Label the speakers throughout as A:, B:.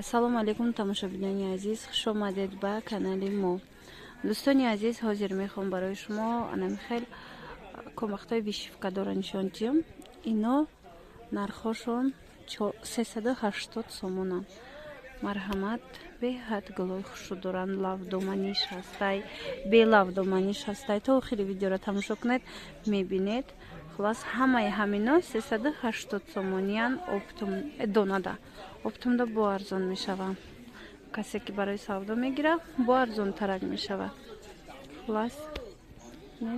A: Ассалому алайкум, тамошобинони азиз, хуш омадед ба канали мо. Дӯстони азиз, ҳозир мехоҳам барои шумо анами хел комбахтҳои вышивкадора нишон диҳам. Ино нархҳошон 380 сомонанд. Марҳамат, беҳад гулои хушрӯ доранд. Лавдоманиш ҳастай, белавдоманиш ҳастай. То охири видеоро тамошо кунед, мебинед. Хулас, ҳамаи ҳамино 380 сомониян. Оптом донада, оптомда бо арзон мешаванд. Касе ки барои савдо мегирад, бо арзонтарак мешавад. Хулас,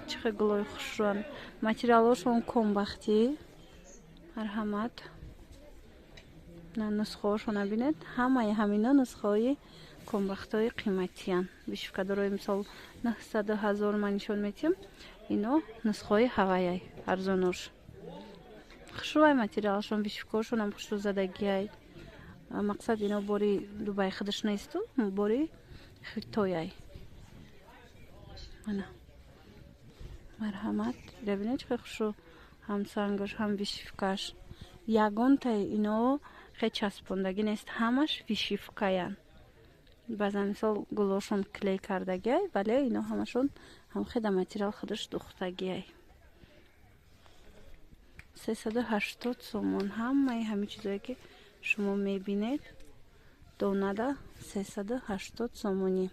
A: чӣ хел гулои хушрӯанд, материалҳошон комбахтӣ. Марҳамат, нусхаҳошона бинед. Ҳамаи ҳамино нусхаҳои комбахтҳои қиматиянд. Вышивкадорои, мисол, 900, 1000 ман нишон метиҳам. Ино нусхаҳои ҳаваяй, арзонош. Хушрӯай материалшон, вышивкаҳошонам хушрӯ задагиай. Мақсад, ино бори Дубай худаш несту, бори Хитояй. Ана, марҳамат, бибинед, чӣ хушрӯ, ҳам сангаш, ҳам вышивкаш. Ягонтаи ино хе часпондагӣ нест, ҳамаш вышивкаянд. Баъзан, мисол, гулошон клей кардагиай, вале ино ҳамашон ҳамхеда материал худаш духтагиай. 380 сомон ҳамаи ҳамин чизое ки шумо мебинед, донада 380 сомонӣ.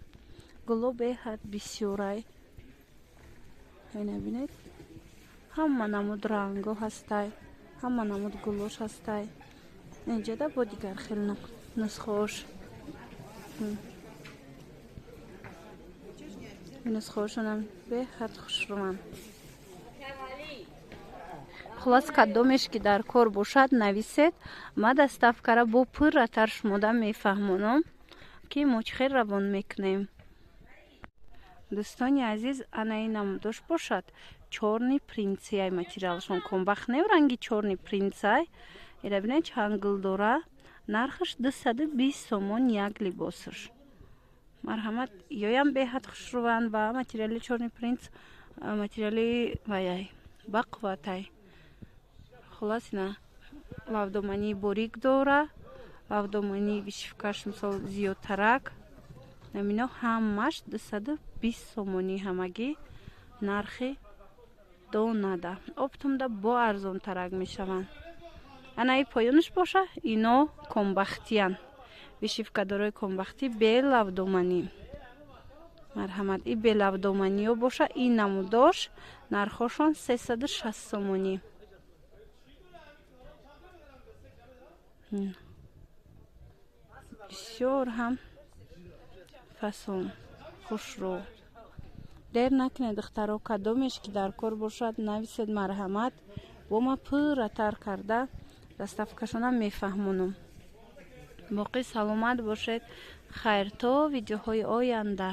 A: Гуло беҳад бисёрай. Ина бинед, ҳама намуд ранго ҳастай, ҳама намуд гулош ҳастай. Инҷода бо дигар хел нусхаош, нусхаошонам беҳад хушрӯанд. Хулас, кадомеш ки дар кор бошад, нависед. Ма доставкара бо пурратар шумода мефаҳмонам, ки мо чӣ хел равон мекунем. Дӯстони азиз, ана ин намудош бошад, чёрный принцияй. Материалшон комбахт не, ранги чёрный принцай. Ира бинед, чанд гул дора. Нархаш 220 сомон як либосаш. Марҳамат, ёям беҳад хушрӯванд ва материали чёрный принц, материали ваяй бақувватай. Хулас, ина лавдомании борик дора, лавдомании вышивкаш, мисол, зиёдтарак. Намино ҳамаш 220 сомонӣ, ҳамагӣ нархи донада. Оптомда бо арзонтарак мешаванд. Анаи поёнаш боша, ино комбахтиян, вышивкадорои комбахтӣ, белавдоманӣ. Марҳамат, и белавдоманиё боша, ин намудош нархҳошон 360 сомонӣ. Бисёр ҳам фасон, хушрӯ. Дер накунед, духтаро, кадомеш ки дар кор бошад, нависед. Марҳамат, бо ма пурратар карда доставкашонам мефаҳмонам. Боқӣ саломат бошед, хайр, то видеоҳои оянда.